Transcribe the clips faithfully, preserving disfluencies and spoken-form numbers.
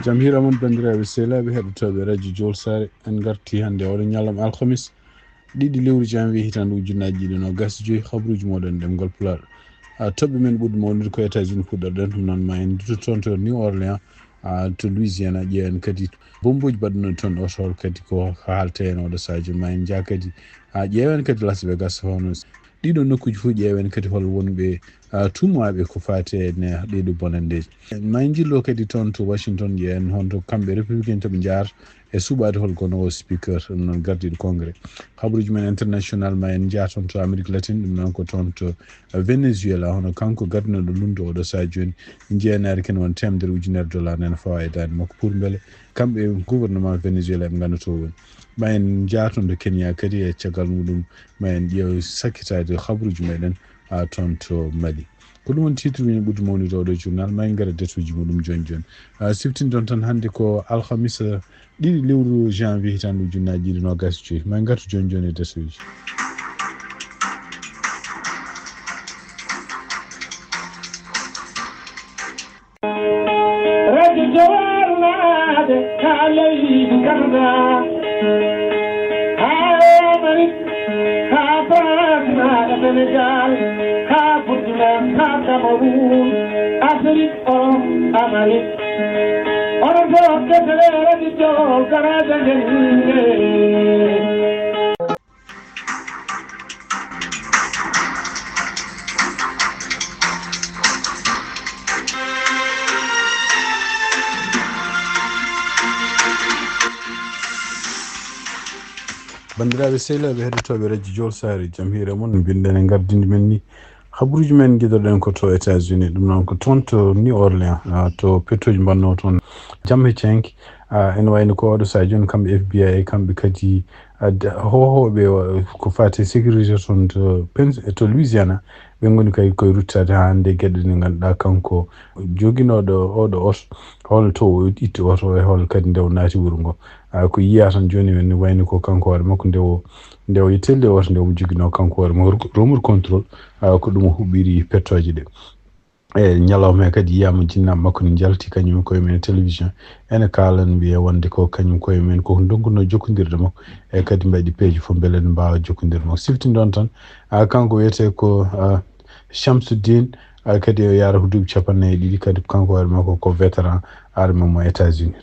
Jam hiira mon, banndiraaɓe sehlaaɓe heɗotooɓe Radio Jowol Saare. En ngartii hannde oɗo ñalawma alhamis, ɗiɗi lewru janvier, hitaande ujunnaji ɗiɗi nogas e joyi. Habruuji mooɗon ɗemngal Pulaar. A, toɓɓe men ɓurɗe mawnude ko États-Unis puɗɗorɗen, ɗum noon ma en ndutto toon to New Orleans, a, to Louisiana, ƴeewen kadi bombooji baɗɗuno toon oto, hol kadi ko haalta heen oɗo sahaji. Ma en njah kadi, a, ƴeewen kadi Las Vegas, hono ɗiɗo nokkuuji fof, ƴeewen kadi hol wonɓe, a, tuumaaɓe ko faati e ne, ɗiɗo bonanndeeji. Ma en njillo kadi toon to Washington, ƴeewen honto kamɓe républicain to ɓe njaar e suɓaade hol kono o speaker, ɗum noon gardiiɗo congrès. Habruuji men international ma en njah toon to Amérique latine, ɗum noon ko toon to Venezuela, hono kanko gardinooɗo lunndu oɗo sahaa jooni, jeenaari ken won teemedere ujunere dollar nana fawa e daande makko pour mbele kamɓe gouvernement Venezuela ɓe ngannda to woni. Ma en njah toon to Kenya kadi e caggal muɗum, ma en ƴeew sakkitaade habruuji meɗen, a, toon to Mali. Ko ɗum woni titre uji ɓurɗi mawnude oɗo journal, ma en ngara détail uji muɗum jooni jooni. A, siftinɗon tan hannde ko alhamisa, ɗiɗi lewru janvier hitaande ujunnaji ɗiɗi nogas e joyi. Ma en ngartu jooni jooni e détail uji. Radio Jowol naade ka leydi Canada, haa Amérique, haa France, haa Sénégal, haa Burkina, haa Cameroun, Afrique, Europe, Amérique. Onon fof kettore Radio Jowol, garaaji men. Banndiraaɓe sehlaaɓe heɗotooɓe Radio Jowol Saare, jam hiira mon, mbiɗen e gardinde men ni. Habruuji men ngiɗoɗen ko to États-Unis, ɗum noon ko toon to New Orleans, a, to pettooji mbannoo toon jamma e cenki. A, ene wayno ko oɗo sahaa jooni kamɓe F B I, kamɓe kadi, a, d-, hohooɓe, o, ko faati e sécurité toon to Pens-, to Louisiana, ɓe ngoni kay koye ruttaade haa hannde geɗe ɗe ngannduɗaa kanko joginooɗo oɗo oto, hol to o itti oto e hol kadi nde o naati wuro ngo. A, ko yiyaa tan jooni ene wayno ko kanko hoore makko nde o, nde o yettelli oto nde omo joginoo kanko hoore makko, remote control, a, ko ɗum o huɓɓiri pettooje ɗe. E ñalawma he kadi yiyaama jinnaaɓe makko ne njalti kañum koye men e télévision, ene kaalan mbiya wonde ko kañum koye men koko ndonkuno jokkondirde makko, e kadi mbaɗi peeje fof mbele ne mbaawa jokkondirde makko. Siftinɗon tan, a, kanko wiyetee ko, a, Shamsuddin, a, kadi o yaara ko duuɓi capanɗe nayi e ɗiɗi, kadi kanko hoore makko ko vétéran armée mo États-Unis.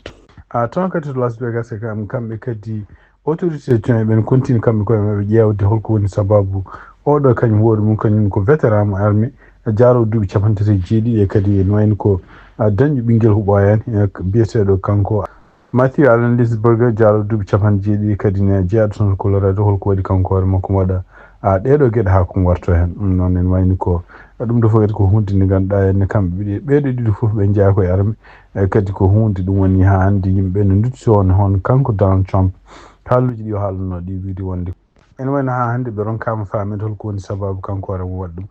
A, toon kadi to Las Vegas, e kam-, kamɓe kadi autorité tun ɓen continue kamɓe koye maɓɓe ƴeewde holko woni sababu oɗo kañum hoore mum, kañum ko vétéran mo armée, jaaroowo duuɓi capanɗe tati e jeeɗiɗi, e kadi no wayno ko, a, dañɗo ɓinngel ko ɓooyaani, e, biyeteeɗo kanko Matthew Allen Lisberger, jaaroowo duuɓi capanɗe jeeɗiɗi, kadi ne jeyaaɗo toon Colorado, holko waɗi kanko hoore makko waɗa, a, ɗeeɗo geɗe haa ko warto heen. Ɗum noon ene wayni ko, a, ɗum ɗo fof kadi ko huunde nde ngannduɗaa heen ne kamɓe ɓe-, ɓeeɗo ɗiɗo fof ɓe njeyaa koye armée, e kadi ko huunde ɗum woni haa hannde yimɓe ne ndutti toon hono kanko Donald Trump, haalluuji ɗi o haalnoo ɗi wiide wonde ene wayno haa hannde ɓe ronkaama faamde holko woni sababu kanko hoore mum waɗa ɗum.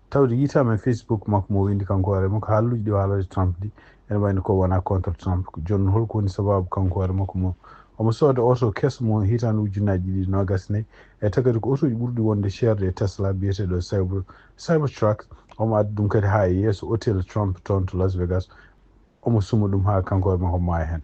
Tawde yitaama e Facebook makko mo windi kanko hoore makko, haalluuji ɗi o haalata Trump ɗi, ene wayno ko wona contre Trump. Jooni holko woni sababu kanko hoore makko mo omo sooda oto keso mo hitaande ujunnaaji ɗiɗi noogas e nayi, e tagade ko otooji ɓurɗi wonde ceerde e Tesla biyeteeɗo Cyber-, Cybertruck, omo adda ɗum kadi haa e yeeso hotel Trump toon to Las Vegas. Omo suma ɗum haa kanko hoore makko maaya heen.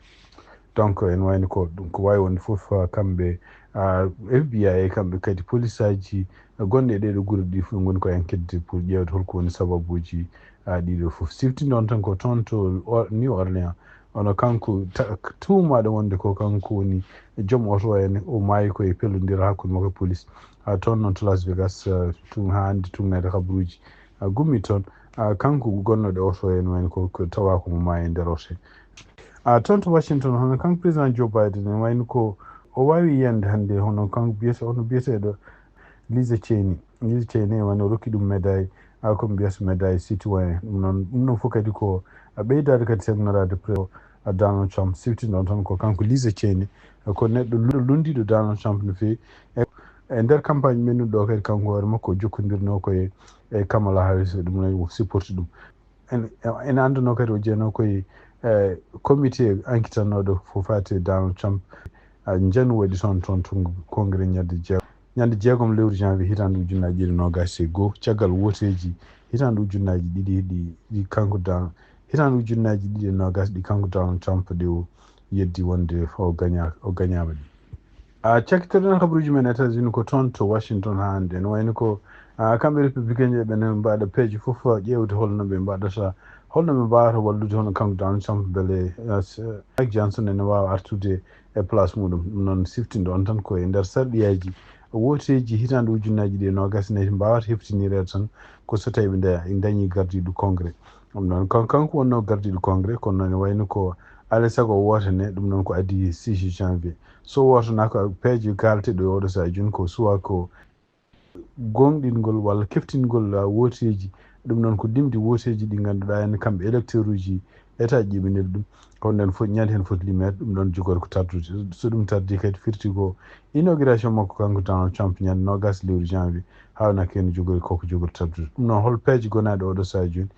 Donc, ene wayno ko ɗum ko waawi wonde fof, ah, kamɓe, ah, F B I e kamɓe kadi polisaaji gonɗi e ɗeeɗo gure ɗi fof ngoni ko enquête pour ƴeewde holko woni sababuuji, ah, ɗiɗo fof. Siftinɗon tan ko toon to Or-, New Orleans, ono kanko ta-, tuumaaɗo wonde ko kanko woni joom oto o, en, o maayi ko e pellondira hakkunde makko e polis. Ah, toon noon to Las Vegas, ah, tun haa hannde tun nayde kabaruuji, ah, gummi toon. Ah, kanko gonnooɗo e oto en wayno ko, ko tawa ko mo maayi e nder oto he. Ah, toon to Washington, hono kanko président Joe Biden en wayno ko o waawi yiyande hannde, hono kanko biyete-, hono biyeteeɗo Lisa Cheney. Lisa Cheney en wayno o rokki ɗum médaille, ah, ko mbiyata médaille citoyen. Ɗum noon, ɗum noon fof kadi ko, ah, ɓeydaade kadi semnoraade pré-, ah, Donald Trump. Siftinɗon tan ko kanko Lisa Cheney, ko neɗɗo lu-, lunndiiɗo Donald Trump no feewi. E, e nder campagne men ɗo kadi kanko hoore makko o jokkondirnoo ko e, e Kamala Harris, ɗum noon o supporti ɗum. En, en annduno kadi o jeyanoo ko e, eh, comité enquêtanooɗo ko faati e Donald Trump. Ah, njanu waɗi toon, toon to Congrès ñande jeegom, ñande jeegom lewru janvier hitaande ujunnaaji ɗiɗi noogaas e goo, caggal wooteeji hitaande ujunnaaji ɗiɗi ɗi, ɗi kanko Dan-, Hitaande ujunnaaji ɗiɗi e noogaas ɗi kanko Donald Trump ɗi o yeddi wonde o gaña-, o gañaama ɗi. A cakkitoɗen habaruuji men États-Unis ko toon to Washington haa hannde. Ene wayno ko, a, kamɓe républicain ɓe ene mbaɗa peeje fof ƴeewde holno ɓe mbaɗata, holno ɓe mbaawata wallude hono kanko Donald Trump mbele, a, s-, Mike Johnson ene waawa artude e place muɗum. Ɗum noon siftindo on tan ko e nder sarɗiyaaji wooteeji hitaande ujunnaaji ɗiɗi e noogaas nayi mbaawata heftinireede tan ko so tawi ɓe nda-, dañi gardiiɗo Congrès. Ɗum noon kan-, kanko wonnoo gardiiɗo Congrès, kono noon ene wayno ko alaa e sago o wootane, ɗum noon ko adii six janvier. So wootanaaka, peeje kaalteɗe oɗo sahaa jooni ko suwaa ko gooŋɗingol walla keftingol, a, wooteeji. Ɗum noon ko limde wooteeji ɗi ngannduɗaa en kamɓe électeur uji État ji ɓe neldi ɗum. Kono nden foti, ñande heen foti limeede, ɗum ɗoon jogori ko tardude. So ɗum tardii kadi firti ko inauguration makko kanko Donald Trump ñande noogaas lewru janvier, haawnaaki heen jogori koko jogori tardude. Ɗum noon hol peeje gonaaɗe oɗo sahaa jooni?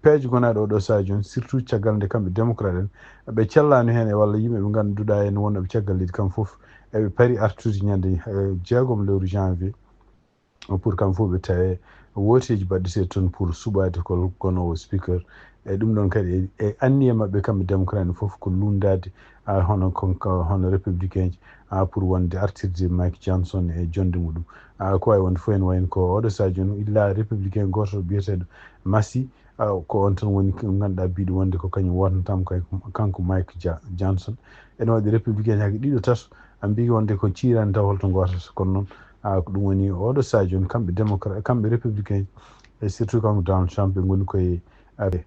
Peeje gonaaɗe oɗo sahaa jooni, surtout caggal nde kamɓe démocrate en, ɓe cellaani heen e walla yimɓe ɓe ngannduɗaa en wonnooɓe caggal leydi kam fof, eɓe pari artude ñande, eh, jeegom lewru janvier. Pour kam fof ɓe tawe wooteeji baɗɗeteeɗi toon pour suɓaade ko gonoowo speaker. E ɗum ɗoon kadi e, e anniya maɓɓe kamɓe démocrate en fof ko lunndaade, a, hono kon-, ko hono républicain ji, a, pour wonde artirde Mike Johnson e jonde muɗum. A, ko wawi wonde fof ene wayno ko oɗo sahaa jooni illa républicain gooto biyeteeɗo Massie, a, ko on tan woni ko ngannduɗaa biiɗo wonde ko kañum wootantaama kay kanko Mike Ja-, Johnson. Ene waɗi républicain hakke ɗiɗo tato a mbi wonde ko ciirani taw holto ngootata. Kono noon, a, ko ɗum woni oɗo sahaa jooni kamɓe démocrate, kamɓe républicain e surtout kanko Donald Trump ɓe ngoni koye, a, ɓe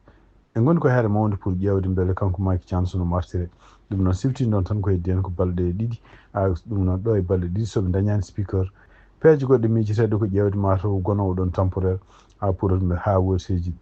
ngoni koye haare mawnde pour ƴeewde mbele kanko Mike Johnson omo artire. Ɗum noon siftindo on tan ko heddi heen ko balɗe ɗiɗi, a, ɗum noon ɗo e balɗe ɗiɗi so ɓe dañaani speaker, peeje goɗɗe miijeteeɗe ko ƴeewde mataw gonoowo ɗoon temporaire, a, pour haa wooteeji.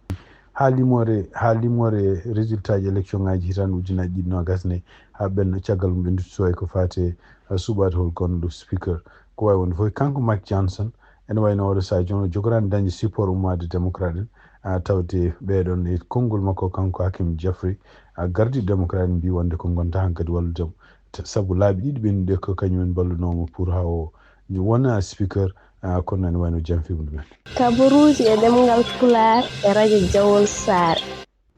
Haa limoore, haa limoore résultat ji élection ngaji hitaande ujunaaji ɗiɗi noogaas nayi, haa ɓenna caggal mum ɓe nduttoto e ko faati e, a, suɓaade hol gonɗo speaker. Ko wawi wonde fof kanko Mike Johnson, ene wayno oɗo sahaa jooni o jogoraani dañde support ummaade démocrate en, a, tawde ɓeɗon e konngol makko kanko Hakeem Jeffrey, a, gardiiɗo démocrate en mbi wonde ko ngonta hankadi wallude mo. T-, sabu laabi ɗiɗi ɓennuɗi ko kañum en mballunoo mo pour haa o wona speaker, a, kono ene wayno janfi mum ɗumen. Kabaruuji e ɗemngal Pulaar e radio Jawol Saare.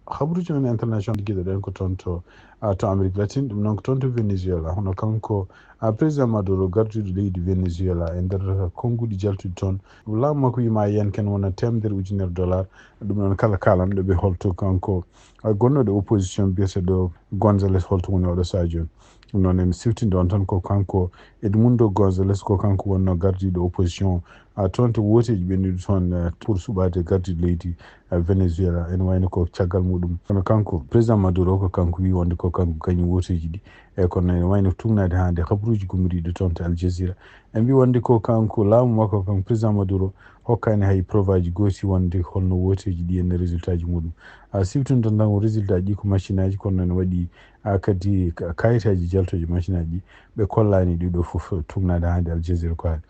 Habaruuji men international giɗoɗen ko toon to, a, to Amérique latine, ɗum noon ko toon to Venezuela. Hono kanko, a, président Maduro, gardiiɗo leydi Venezuela, e nder konnguɗi jaltuɗi toon, laamu makko wiima yen ken wona teemedere ujunere dollar. Ɗum noon kala kaalanɗo ɓe holto kanko, a, gonnoɗo opposition biyeteɗo Gonzales holto woni oɗo sahaa jooni. Ɗum noon en siftindo on tan ko kanko Edmundo Gonzales, ko kanko wonno gardiiɗo opposition, a, toon to wooteeji ɓennuɗi toon, a, pour suɓaade gardiiɗo leydi, a, Venezuela. Ene wayno ko caggal muɗum. Kono kanko, président Maduro, ko kanko wi wonde ko kanko gañi wooteeji ɗi. E kono ene wayno tugnaade haa nde habaruuji gummoriiɗi toon to Al Jazeera. En mbi wonde ko kanko laamu makko, kanko président Maduro, hokkaani hay preuve aji gooti wonde holno wooteeji ɗi en résultat ji muɗum. A, siftude tan ko résultat ji ko machine aji, kono ene waɗi, a, kadi ka-, kayitaaji jaltooji machine aji ɗi. Ɓe kollaani ɗiɗo fof tugnaade haa nde Al Jazeera ko haali.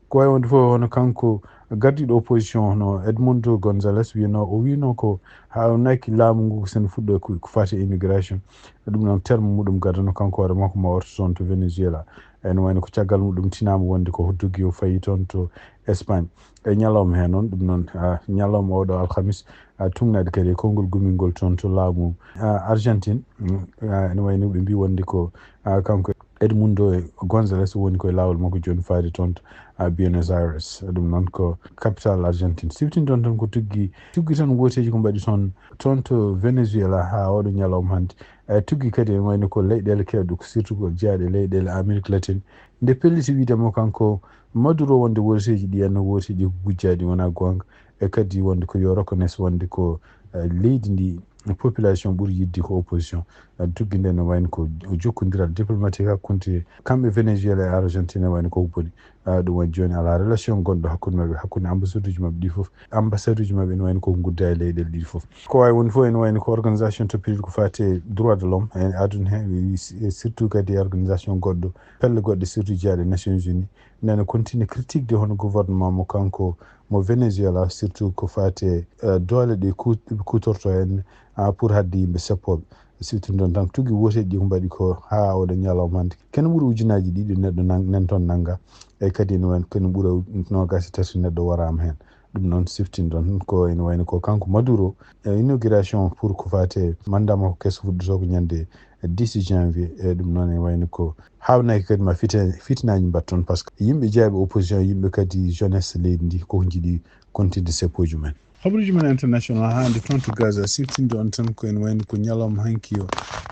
Ko wawi wonde fof hono kanko gardiiɗo opposition hono Edmundo Gonzales wiyno, o wiyno ko haawnaki laamu ngu ko sen fuɗɗo ko, ko faati e immigration. Ɗum noon terme muɗum gadano kanko hoore makko ma orto toon to Venezuela. Ene wayno ko caggal muɗum tinaama wonde ko doggi o fayi toon to Espagne. E ñalawma heen noon, ɗum noon, a, ñalawma oɗo alhamis, a, tugnaade kadi e konngol gumingol toon to laamu, a, Argentine. Mm, a, ene wayno ɓe mbi wonde ko, a, kanko Edmundo Gonzales woni koye laawol makko jooni faade toon to, a, Buenos Aires. Ɗum noon ko capital Argentine. Siftin toon tan ko tuggi, tuggi tan wooteeji ko mbaɗi toon, toon to Venezuela haa oɗo ñalawma hannde. E tuggi kadi ene wayno ko leyɗeele keewɗe, ko surtout ko jeyaaɗe e leyɗeele Amérique latine. Nde pelliti wiide mo kanko Maduro wonde wooteeji ɗi en wooteeji ko gujjaaɗi wonaa goonga. E kadi wonde ko yo reconnaisse wonde ko, eh, leydi ndi population ɓuri yiɗde ko opposition. Eh, tuggi nde no wayno ko jokkondiral diplomatique hakkunde kamɓe Venezuela e Argentine wayno ko boni. Ah, ɗum waɗi jooni alaa relation gonɗo hakkunde maɓɓe, hakkunde ambassade uji maɓɓe ɗi fof. Ambassade uji maɓɓe ene wayno ko ngudda e leyɗeele ɗiɗi fof. Ko wawi woni fof ene wayno ko organisation toppiɗo ko faati e droit de l'homme e aduna he, e surtout kadi organisation goɗɗo, pelle goɗɗe surtout jeyaaɗe Nations Unies. Nana continue critique de hono gouvernement mo kanko mo Venezuela, surtout ko faati e, eh, doole ɗe ku-, kutorto en, ah, pour hadde yimɓe seppooɓe. Siftinɗon tan tuggi wooteeji ɗi ko mbaɗi ko haa oɗo ñalawma hannde. Kene ɓuri ujunnaaji ɗiɗi neɗɗo nan-, nan toon nannga. E kadi ene wayno kene ɓura noogaas e tati neɗɗo waraama heen. Ɗum noon siftinɗon ko ene wayno ko kanko Maduro, e inauguration pour ko faati e mandat makko keso fuɗɗotoo ko ñande dix janvier. E ɗum noon ene wayno ko haawnaki kadi ma fite-, fitinaaji mbaɗ toon, par ce que yimɓe jeeyaɓe opposition, yimɓe kadi jeunesse leydi ndi, koko njiɗi kontinde seppoji mumen. Habaruuji men international hannde toon to Gaza, siftinɗon tan ko ene wayno ko ñalawma hanki o.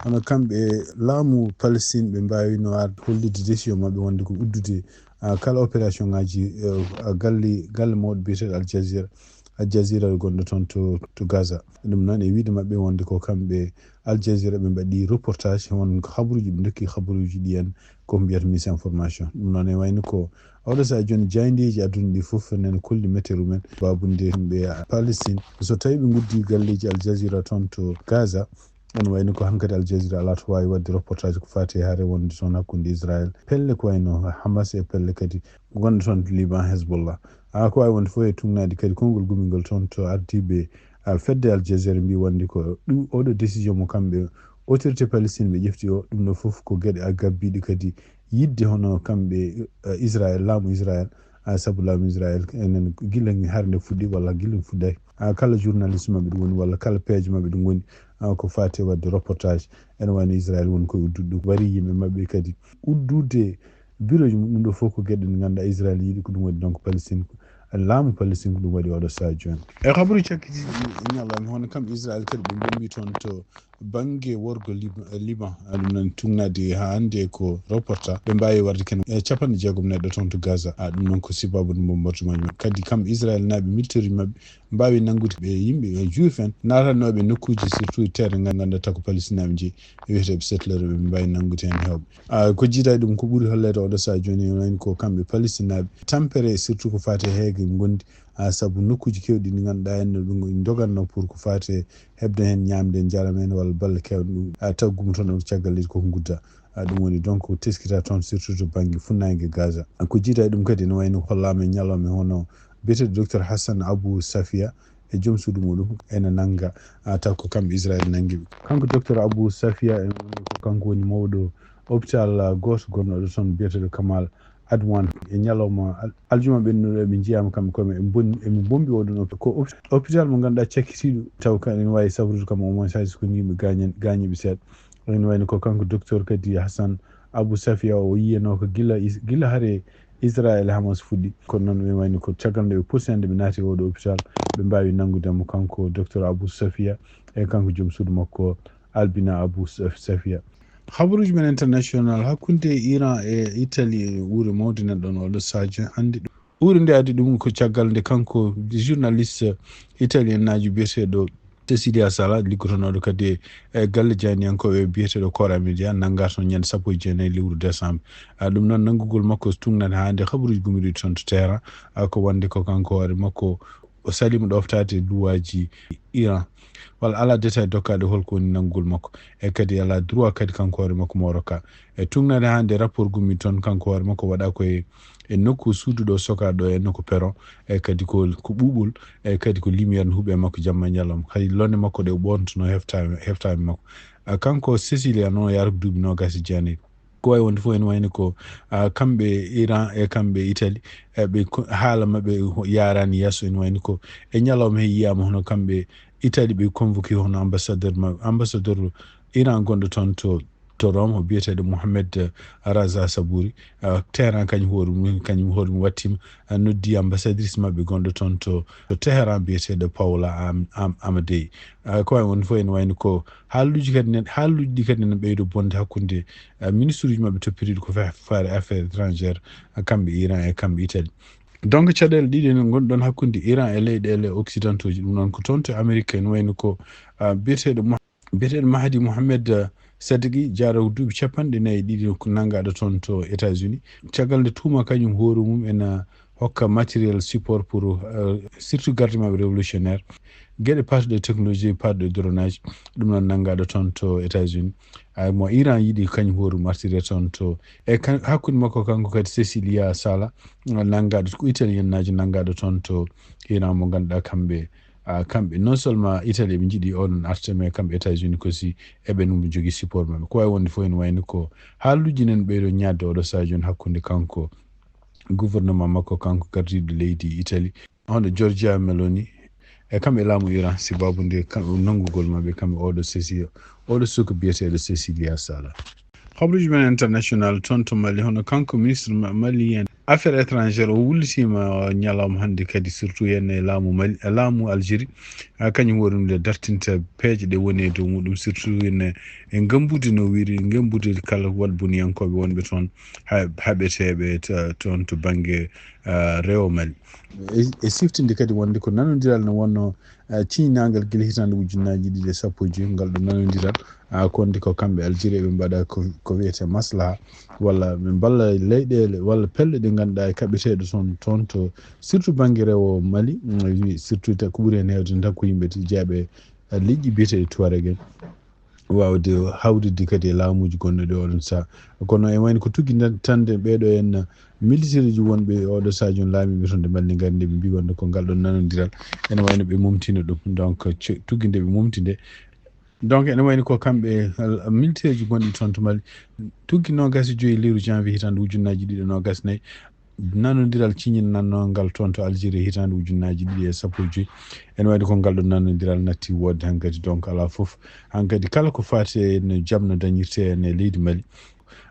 Hono kamɓe laamu Palestine ɓe mbaawino arde hollitde décision maɓɓe wonde ko uddude, ah, kala opération ngaji, eh, ah, galle, galle mawɗo biyeteeɗo Al Jazeera, Al Jazeera gonɗo toon to, to Gaza. Ɗum noon e wiide maɓɓe wonde ko kamɓe Al Jazeera ɓe mbaɗi reportage, won habaruuji ɓe ndokki habaruuji ɗi en ko mbiyata misinformation. Ɗum noon e wayno ko oɗo sahaa jooni, jaayndeeji aduna ɗi fof nene kolli météo men, babunde ɓe Palestine. So tawi ɓe nguddi galleeji Al Jazeera toon to Gaza, ene wayno ko hankadi Al Jazeera alaa to waawi waɗde reportage ko faati e hare wonde toon hakkunde Israël, pelle ko wayno Hamas e pelle kadi ko gonɗe toon to Liban, Hezbollah. A ko waawi wonde fof e tugnaade kadi konngol gumingol toon to ardiiɓe, a, fedde Al Jazeera mbi wonde ko ɗum oɗo décision mo kamɓe autorité Palestine ɓe ƴefti o, ɗum ɗo fof ko geɗe a gabbiiɗe kadi yiɗde hono kamɓe, eh, Israël, laamu Israël, ah, sabu laamu Israël enen gila ngi hare nde fuɗɗi walla gila nde fuɗɗaaki. Ah, kala journaliste maɓɓe ɗum woni walla kala page maɓɓe ɗum woni, ah, ko faati e waɗde reportage. Ene wayno Israël woni koye uddude ɗum. Wari yimɓe maɓɓe kadi uddude bureau ji mum. Ɗum ɗo fof ko geɗe ɗe ngannduɗaa Israël yiɗi ko ɗum waɗi donc Palestine ko, laamu Palestine ko ɗum waɗi oɗo sahaa jooni. E habaru cakkitiiɗi ñalawma hono kam Israël kadi ɓe mbombi toon to bannge worgo Lib-, Liban, a, ɗum noon tugnaade haa hannde ko reporta, ɓe mbaawi warde ken, e, capanɗe jeegom neɗɗo toon to Gaza. A, ɗum noon ko sibabu nde mbombordement maɓɓe. Kadi kam Israël naaɓe militaire maɓɓe mbaawi nanngude ɓe yimɓe, e, juif en, naatanooɓe nokkuuji surtout terre ngal ngannduɗaa ko Palestine naaɓe njeyi, e wiyeteeɓe settleur ɓe mbaawi nanngude heen heewɓe. A, ko jiidaa ɗum ko ɓuri holleede oɗo sahaa jooni, wayno ko kamɓe Palestine naaɓe tampere surtout ko faati e heege ngondi, a, sabu nokkuuji keewɗi ɗi ngannduɗaa en no ɓe ngo-, ndoganno pour ko faati e heɓde heen ñaamde, njaram en walla balle keewɗe ɗum, a, taw gumotooɗo caggal leydi koko ngudda. A, ɗum woni donc teskita toon surtout to bannge funnaange Gaza. A, ko jiidaa ɗum kadi ene wayno hollaama e ñalawma hono biyeteeɗo docteur Hassan Abu Safia e joom suudu muɗum ene nannga, a, taw ko kamɓe Israël nanngi ɓe. Kanko docteur Abu Safia ene woni ko kanko woni mawɗo hôpital, a, gooto gonɗo ɗo toon biyeteeɗo Kamal Adwan. E ñalawma al-, aljuma ɓennuɗo, eɓe njiyaama kamɓe koye maɓɓe, eɓe mbon-, eɓe mbombi oɗon hôpital. Ko hôp-, hôpital mo ngannduɗaa cakkitiiɗo, taw ka ene waawi safrude kam au moins hay so ko yimɓe gaañan-, gaañiiɓe seeɗa. Ene wayno ko kanko docteur kadi Hassan Abu Safia o yiyeno ko gila is-, gila hare Israël e Hamas fuɗɗi. Kono noon ɓe wayno ko caggal nde ɓe posi hannde ɓe naati e oɗo hôpital, ɓe mbaawi nanngude mo kanko docteur Abu Safia e kanko joom suudu makko Albina Abu Saf-, Safia. Habaruuji men international, hakkunde Iran e Italie, ure mawde nan ɗon oɗo sahaa jooni hannde. Ure nde addi ɗum ko caggal nde kanko journaliste italien naajo biyeteeɗo Cecilia Sala, liggotonooɗo kadi e galle jaayndiyankooɓe biyeteeɗo Kora Media, nanngaa toon ñande sappo e jeenayi lewru décembre. A, ɗum noon nanngugol makko so tugnata haa nde habaruuji gummiiɗi toon to Teheran, a, ko wonde ko kanko hoore makko o saliima ɗoftaade luwaaji Iran. Walla alaa détail dokkaaɗo holko woni nanngugol makko. E kadi alaa droit kadi kanko hoore makko mo rokka. E tugnaade haa nde rapport gummi toon kanko hoore makko waɗa koye e nokku suudu ɗo soka ɗo e nokku peron. E kadi ko, ko ɓuuɓol, e kadi ko lumière no huuɓi e makko jamma e ñalawma. Hay londe makko ɗe o ɓoontuno heftaani, heftaani makko. A, kanko Cecilia noon yaara ko duuɓi noogaas e jeenayi. Ko wayi wonde fof ene wayno ko, a, kamɓe Iran e kamɓe Italie, e ɓe ko, haala maɓɓe ho-, yaaraani yeeso. Ene wayno ko e ñalawma he yiyaama hono kamɓe Italie ɓe convoqué hono ambassadeur maɓɓe, ambassadeur Iran gonɗo toon to, to Rome, o biyeteeɗo Mohamed Raza Sabouri. A, Teheran kañum hoore mum, kañum hoore mum wattiima, a, noddi ambassadrice maɓɓe gonɗo toon to, to Teheran biyeteeɗo Paola Am-, Am-, Amadei. A, ko wayi wonde fof ene wayno ko haalluuji kadi nen, haalluuji ɗi kadi ene ɓeydo bonde hakkunde, a, ministre uji maɓɓe toppitiiɗo ko fa-, faare affaires étrangères, a, kamɓe Iran e kamɓe Italie. Donc caɗeele ɗiɗi ene ngonɗon hakkunde Iran e leyɗeele occidentaux ji. Ɗum noon ko toon to Amérique ene wayno ko, a, biyeteeɗo Mo-, biyeteeɗo Mahdi Mohamed, a, Sadiki, jaaroowo duuɓi capanɗe nayi e ɗiɗi ko nanngaaɗo toon to États-Unis. Caggal nde tuuma kañum hoore mum ene hokka matériel support pour, euh, surtout garde maɓɓe révolutionnaire. Geɗe parti de technologie, parti de drone aji, ɗum noon nanngaaɗo toon to États-Unis. Ay, mo Iran yiɗi kañum hoore mum artire toon to. E kan-, hakkunde makko kanko kadi Cecilia Sala, nanngaaɗo ko italien naajo nanngaaɗo toon to Iran mo ngannduɗaa kamɓe, a, kamɓe non seulement Italie ɓe njiɗi oɗon arta, mais kamɓe États-Unis ko si eɓe ɗum jogii support maɓɓe. Ko wayi wonde fof ene wayno ko haalluuji nen ɓeydo ñaadde oɗo sahaa jooni hakkunde kanko gouvernement makko, kanko gardiiɗo leydi Italie. hono Giorgia Meloni, e kamɓe laamu Iran, sibabu nde kamɓe nanngugol maɓɓe kamɓe oɗo Cecilia, oɗo suka biyeteeɗo Cecilia Sala. Habruji men international toon to Mali, hono kanko ministre ma-, malien affaires étrangères, o wullitiima ñalawma hannde kadi, surtout heen e laamu Mali, e laamu Algérie, a, kañum woni ɗum nde dartinta peeje ɗe woni e dow muɗum, surtout ene e ngembude no wiri, ngembude kala waɗboniyankooɓe wonɓe toon, ha-, haɓeteeɓe ta-, toon to bannge, a, rewo Mali. E, e siftinde kadi wonde ko nanondiral ne wonno, a, ciñnaangal gila hitaande ujunnaaji ɗiɗi e sappo e joy, ngal ɗo nanondiral, a, ko wonde ko kamɓe Algérie ɓe mbaɗa ko, ko wiyetee maslaha, walla ɓe mballa leyɗeele, walla pelle ɗe ngannduɗaa e kaɓeteeɗe toon, toon to, surtout bannge rewo Mali, mm, surtout ta-, ko ɓuri heen heewde tan ko yimɓe jeeɓe, a, leƴƴi biyeteeɗi Tuareg en, waawde hawritde kadi e laamuuji gonɗo ɗo oɗon saha. Kono e wayno ko tuggi tan-, tande ɓeeɗo en militaire ji wonɓe oɗo saha jooni laamiiɓe toon to Mali ne ngari nde ɓe mbi wonde ko ngal ɗon nanondiral ene wayno ɓe momtino ɗum. Donc, ce-, tuggi nde ɓe momti nde. Donc, ene wayno ko kamɓe, al-, militaire ji gonɗi toon to Mali, tuggi noogas e joy lewru janvier hitaande ujunnaaji ɗiɗi e noogas nayi, nanondiral ciñinannoo ngal toon to Algérie hitaande ujunnaaji ɗiɗi e sappo e joy. Ene wayde ko ngal ɗo nanondiral natti woodde hankadi, donc alaa fof. Hankadi kala ko faati e no jam no dañirtee e leydi Mali,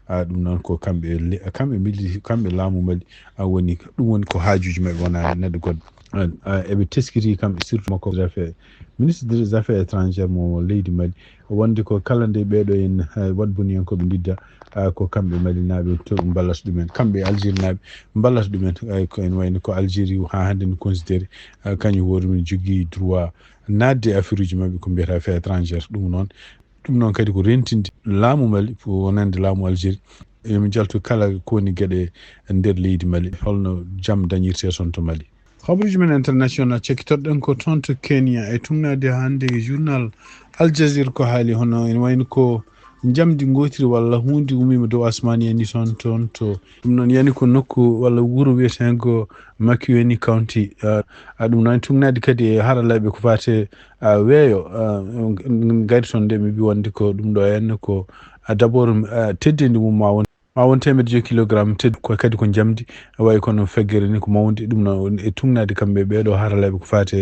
a, ɗum noon ko kamɓe le-, kamɓe mili-, kamɓe laamu Mali, a, woni, ɗum woni ko haajuuji maɓɓe, wonaa neɗɗo goɗɗo. A, a, eɓe teskiti kamɓe, surtout makko des affaires, ministre des affaires étrangères mo leydi Mali, wonde ko kala nde ɓeeɗo en, a, waɗboniyankooɓe ndidda, a, ko kamɓe Malinaaɓe to mballata ɗumen, kamɓe Algérie naaɓe mballata ɗumen. Ay, ko ene wayno ko Algérie haa hannde ne considéré, a, kañum hoore mum jogii droit naatde e affaire uji maɓɓe ko mbiyata affaire étrangère. Ɗum noon, ɗum noon kadi ko rentinde laamu Mali, wonande laamu Algérie. Yomi jaltu kala ko woni geɗe nder leydi Mali, holno jam dañirtee toon to Mali. Habruji men international, cekkitorɗen ko toon to Kenya, e tugnaade hannde e journal Al Jazeera ko haali, hono ene wayno ko njamdi ngootiri walla huunde ummiima dow asmaan yani toon, toon to. Ɗum noon yani ko nokku walla wuro wiyeteengo Makueni County. A, a, ɗum noon tugnaade kadi e haralleeɓe ko faati, a, weeyo, a, ngari toon nde mi mbi wonde ko ɗum ɗo henna ko, a, d'abord, a, teddeendi mum ma won ma won teemedde joy kilogramme, teddu ko kadi ko njamdi, wayi kono feggere ni ko mawndi, ɗum noon e tugnaade kamɓe ɓeeɗo haralleeɓe ko faati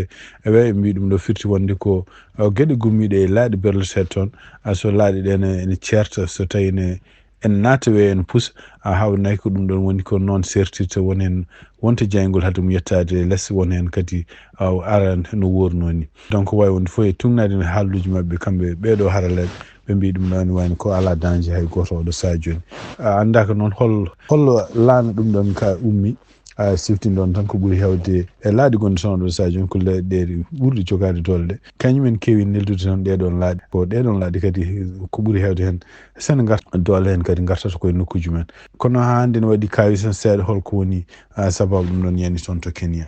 e weeyo, ɓe mbi ɗum ɗo firti wonde ko, o, geɗe gummiiɗe e laaɗe berleteeɗe toon, a, so laaɗe ɗe ne, ene ceerta, so tawi ne, en naata weeyo ene pusa, a, haawnaki ko ɗum ɗon woni ko noon seertirta, won heen wonta jayngol hade mum yettaade les, won heen kadi, a, o ara no woornoo ni. Donc, wawi wonde fof e tugnaade heen haalluuji maɓɓe, kamɓe ɓeeɗo haralleeɓe, ɓe mbi ɗum ɗo ne wayno ko alaa danger hay gooto oɗo saha jooni. A, anndaaka noon hol-, hollo laana ɗum ɗon ka ummi, a, sifti ɗon tan ko ɓuri heewde e laaɗe gonɗe toon oɗo saha jooni ko leyɗeele ɓurɗe jogaade doole ɗe. Kañum en keewi neldude tan ɗee ɗoon laaɗe. Ko ɗee ɗoon laaɗe kadi ko ɓuri heewde heen, so ne ngarta doole heen kadi ngartata koye nokkuuji men. Kono haa hannde ne waɗi kaawi tan seeɗa hol ko woni, a, sababu ɗum ɗon yani toon to Kenya.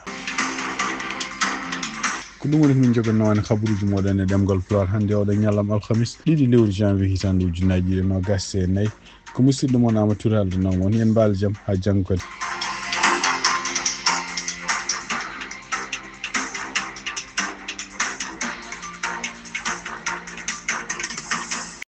Ko ɗum woni ko min njogannoo on kabaruuji mooɗon e ɗemngal Pulaar hannde oɗo ñalawma alhamis, ɗiɗi lewru janvier hitaande ujunnaaji ɗiɗi e noogas e nayi. Ko musidɗo mon Amadou Touré haldanoo on. Yo on mbaal jam, haa janngo kadi.